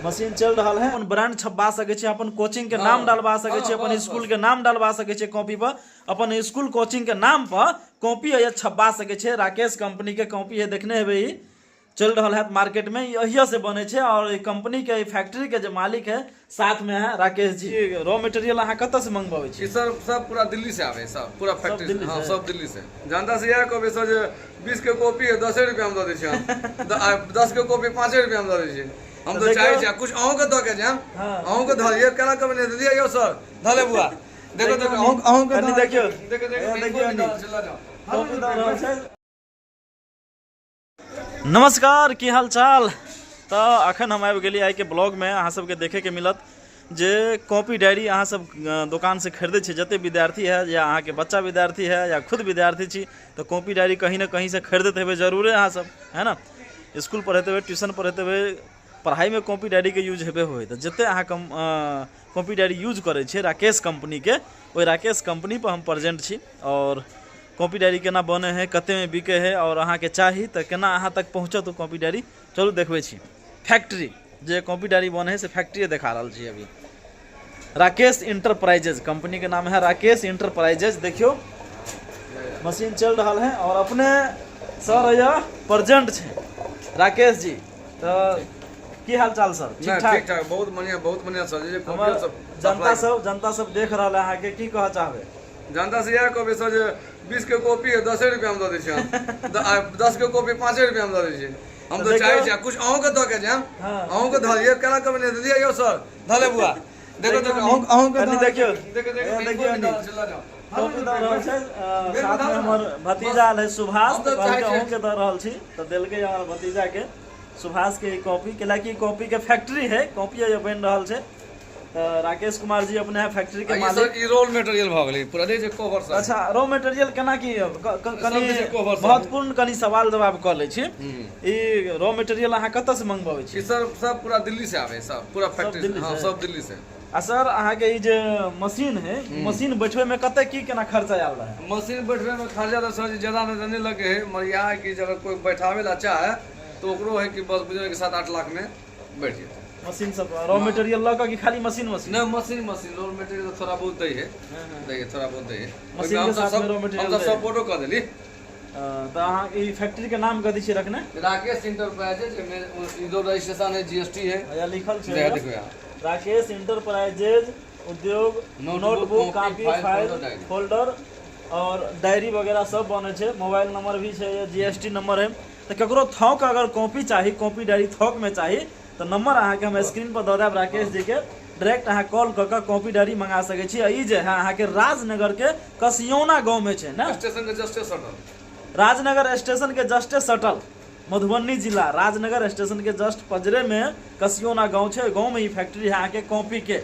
Machine चलि रहल है। अपन ब्रांड छपबा सकै छी, अपन कोचिंग के नाम डालबा सकै छी, अपन स्कूल के नाम डालबा सकै छी कॉपी पर, अपन स्कूल कोचिंग के नाम पर कॉपी है छपबा सकै छै। राकेश कंपनी के कॉपी है, देखने हेबै, ई चलि रहल है मार्केट में, ई अहिया से बनै छै। और ई कंपनी के, ई फैक्ट्री के जे मालिक है, साथ में है राकेश जी। रॉ मटेरियल अहाँ कतऽ से मंगबाबै छी? ई सर सब पूरा दिल्ली से आवे है, सब पूरा फैक्ट्री दिल्ली से। हाँ, से? सब दिल्ली से। जनता से इएह कहबै सर जे 20 के कॉपी है 10 रुपया में दऽ दै छियै हम। 10 के कॉपी 5 रुपया में दऽ दै छियै हम। तऽ तऽ चाहै देखियौ। छियै कुछ अहूँके दऽ के जायब। हाँ। अहूँके धऽ दियै, केना कहबै नहि दियै यौ सर, धऽ ले बुआ, देखो देखो, अहूँके कनी दऽ। देखियौ। देखो देखो, ए, देखियौ कॉपी नी। दऽ रहल छै, लऽ जाउ। कॉपी दऽ रहल छै। नमस्कार, की हाल चाल? तऽ अखन हम आबि गेली आइके ब्लॉगमे। अहाँ सबके देखैके मिलत जे कॉपी डायरी अहाँ सब दोकान से खरीदै छी, जते विद्यार्थी है या अहाँके बच्चा विद्यार्थी है या खुद विद्यार्थी छी, तऽ कॉपी डायरी कहीं ने कहीं से खरीदैत हेबै जरूरे अहाँ सब, है ना? स्कूल पढ़ैत हेबै, ट्यूशन पढ़ैत हेबै, पढ़ाइमे कॉपी डायरीके यूज हेबे होइ। तऽ जते अहाँ कम कॉपी डायरी यूज करै छियै राकेश कंपनीके, ओहि राकेश कंपनी पर हम प्रेजेंट छी। और कॉपी डायरी केना बनै है, कतेमे बिकै है और अहाँके चाही तऽ केना अहाँ तक पहुँचत ओ कॉपी डायरी, चलू देखबै छी। फैक्ट्री जे कॉपी डायरी बनै है से फैक्ट्री देखा रहल छी अभी। राकेश इंटरप्राइजेज कंपनी के नाम है राकेश इंटरप्राइजेज। देखियो मशीन चल रहल है और अपने सर या प्रेजेंट छै राकेश जी। तऽ की हाल चाल सर? ठीक नहि, ठाक? ठीक ठाक, बहुत बढ़िया, बहुत बढ़िया सर जी। हमर कॉपी सब जनता सप्लाई। सब, जनता सब देख रहल है अहाँके, की कहऽ चाहबै? जनता से इएह कहबै सर जे 20 के कॉपी है 10 रुपया में दऽ दै छियै हम। 10 के कॉपी 5 रुपया में दऽ दै छियै हम। तऽ तऽ चाहै देखियौ। छियै कुछ अहूँके दऽ के जायब। हाँ। अहूँके धऽ दियै, केना कहबै नहि दियै यौ सर, धऽ ले बुआ, देखो देखियौ देखो, नी। अहूँके कनी दऽ। देखियौ। देखो ए, देखो, देखियौ कॉपी नी। दऽ रहल छै, लऽ जाउ। कॉपी दऽ रहल छै। साथमे हमर भतीजा आयल है सुभाष, हम तऽ तऽ कहलकै चाहै छियै। अहूँके दऽ रहल छी, तऽ देलकै हमर भतीजा के सुभाष के ई कॉपी। कैलाकि ई कॉपी के फैक्ट्री है, कॉपी बनि रहल छै। तऽ राकेश कुमार जी अपने है फैक्ट्री के आ ई मालिक। सर ई रोल मटेरियल भऽ गेलै पूरा, देखै छियै कवर सब। अच्छा, रॉ मटेरियल केना की कनि सब छै cover सब। महत्वपूर्ण कनि सवाल जवाब कऽ लै छी। ई रॉ मटेरियल अहाँ कतऽ से मंगबाबै ई छी? सर सब पूरा दिल्ली से आवे है, सब पूरा फैक्ट्री से। दिल्ली हाँ, से? सब दिल्ली से। आ सर, अहाँके ई जे मशीन है, मशीन बैठबै में कते की केना खर्चा आयल रहै? मशीन बैठबे में खर्चा तऽ सर जी ज्यादा नहीं लगे है, मगर यह है कि अगर कोई बैठावे ला चाहे तो ओकरो है कि बस बुझियौ कि 7-8 लाख में बैठ जेतै। मशीन सब रॉ मटेरियल लऽ कऽ कि खाली मशीन? मशीन? नहीं, मशीन, मशीन रॉ मटेरियल तो थोड़ा बहुत दै है, दै है, थोड़ा बहुत दै है। मशीन ओहिमे के हमसब साथ में raw material हमसब दै है। सपोर्टो कऽ देली। तऽ अहाँ ई फैक्ट्री के नाम कथी छियै रखने? राकेश इंटरप्राइजेज में इधर रजिस्ट्रेशन है, जीएसटी है। या लिखल छै। देखो देखो यहाँ। राकेश इंटरप्राइजेज उद्योग। Notebook, notebook, copy, copy, file, file, folder, diary. Folder और डायरी वगैरह सब बनै छै। मोबाइल नंबर भी छै, जीएसटी नंबर है। तऽ ककरो थोक अगर कॉपी चाही, कॉपी डायरी थोक में चाही, तऽ नंबर अहाँके हम स्क्रीन पर दऽ देब राकेश जी के। डायरेक्ट अहाँ कॉल कऽ कऽ कॉपी डायरी मंगा सकै छी। आ ई जे है अहाँके राजनगर के कसियौना गाँव में छै ने? स्टेशन के जस्ट सटल। राजनगर स्टेशन के जस्टे सटल, मधुबनी जिला, राजनगर स्टेशन के जस्ट पजरे में कसियोना गाँव छै। गाँव में ई फैक्ट्री है अहाँके कॉपी के।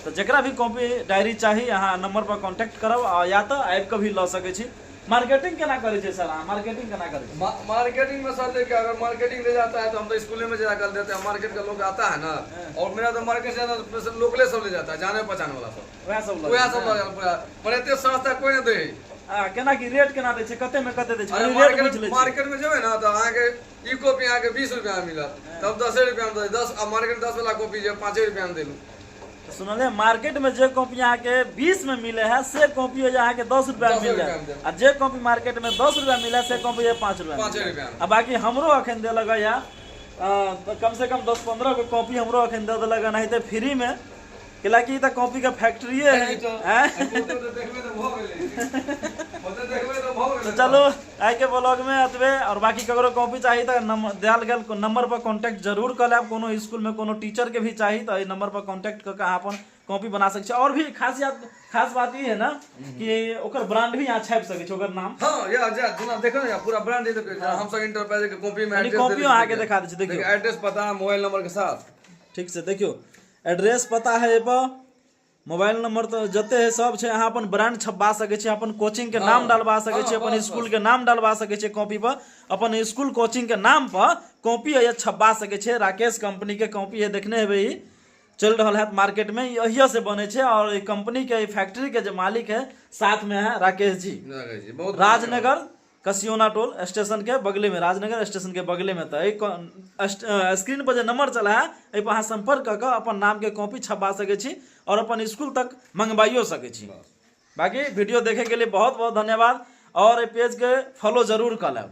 तऽ जकरा भी कॉपी डायरी चाही, अहाँ नंबर पर कॉन्टैक्ट करब आ या तऽ आबि कऽ भी लऽ सकै छी। मार्केटिंग केना करै छै सर अहाँ? मार्केटिंग केना करै छी? मार्केटिंग में सर देखिए, अगर मार्केटिंग ले जाता है तो हम तो स्कूल में जाकर देते हैं। मार्केट का लोग आता है ना, और मेरा तो मार्केट से ज्यादा तो लोकले सब ले जाता है, जाने पहचाने वाला सब। वएह सब लऽ वएह जाइ सब छै। लऽ जाता पूरा, पर एते सस्ता कोई नहीं दे। आ केना की रेट केना दै छै, कते में कते दै छै? अरे कनि रेट पूछि मार्केट लै छी। मार्केट में जेबै ना तऽ अहाँके ई कॉपी अहाँके 20 रुपया में मिलत, तब 10 रुपया में दे 10, आ मार्केट 10 वाला कॉपी जे 5 रुपया में देलू। सुनलियै, मार्केट में जे कॉपी अहाँके 20 में मिले है से कॉपी हो अहाँके 10 रुपया में 10 मिल रुपया जायत में देब। आ जे कॉपी मार्केट में 10 रुपया मिले है से कॉपी 5 रुपया में 5 मिलत। रुपया में। आ बाकी हमरो अखन देलक या कम से कम 10-15 गो कॉपी हमरो अखन दऽ देलक, नहीं तऽ फ्री में, कैलाकि ई तऽ कॉपी के फैक्ट्रिए है। ई तऽ हैं? ओते तऽ देखबै तऽ भऽ गेलै, ओते देखबै तऽ भऽ गेलै। तो चलू, आइ के ब्लॉग में एतबे। और बाकी ककरो कॉपी चाही तऽ नंबर देल गेल नंबर पर कांटेक्ट जरूर कऽ लेब। कोनो स्कूल में कोनो टीचर के भी चाही तऽ एहि नंबर पर कांटेक्ट कऽ के अहाँ अपन कॉपी बना सकै छी। और भी खासियत, खास बात ई है ना कि ओकर ब्रांड भी अहाँ छापि सकै छी, ओकर नाम। हाँ, या जा जेना देखो ना, या पूरा ब्रांड देखो, जेना हम सब इंटरप्राइज के कॉपी में कनि एड्रेस कॉपियो अहाँके देखा दै छी, देखियौ। एड्रेस, पता, मोबाइल नंबर के साथ। ठीक से देखियौ, एड्रेस पता है एहि पर, मोबाइल नंबर तऽ जते है सब छै। अहाँ अपन ब्रांड छपबा सकै छी, अपन कोचिंग के नाम डालबा सकै छी, अपन बस, स्कूल के नाम डालबा सकै छी कॉपी पर, अपन स्कूल कोचिंग के नाम पर कॉपी है छपबा सकै छै। राकेश कंपनी के कॉपी है, देखने हेबै, ई चलि रहल है मार्केट में, ई अहिया से बनै छै। और ई कंपनी के, ई फैक्ट्री के जे मालिक है, साथ में है राकेश जी। राकेश जी, बहुत राजनगर कसियोना टोल स्टेशन के बगले में, राजनगर स्टेशन के बगले में। तऽ एहि स्क्रीन पर जे नंबर चला है एहि पर अहाँ संपर्क कऽ कऽ अपन नाम के कॉपी छपा सकै छी और अपन स्कूल तक मंगवाइयो सकै छी। बाकी वीडियो देखे के लिए बहुत बहुत धन्यवाद और एहि पेज के फॉलो जरूर कऽ लेब।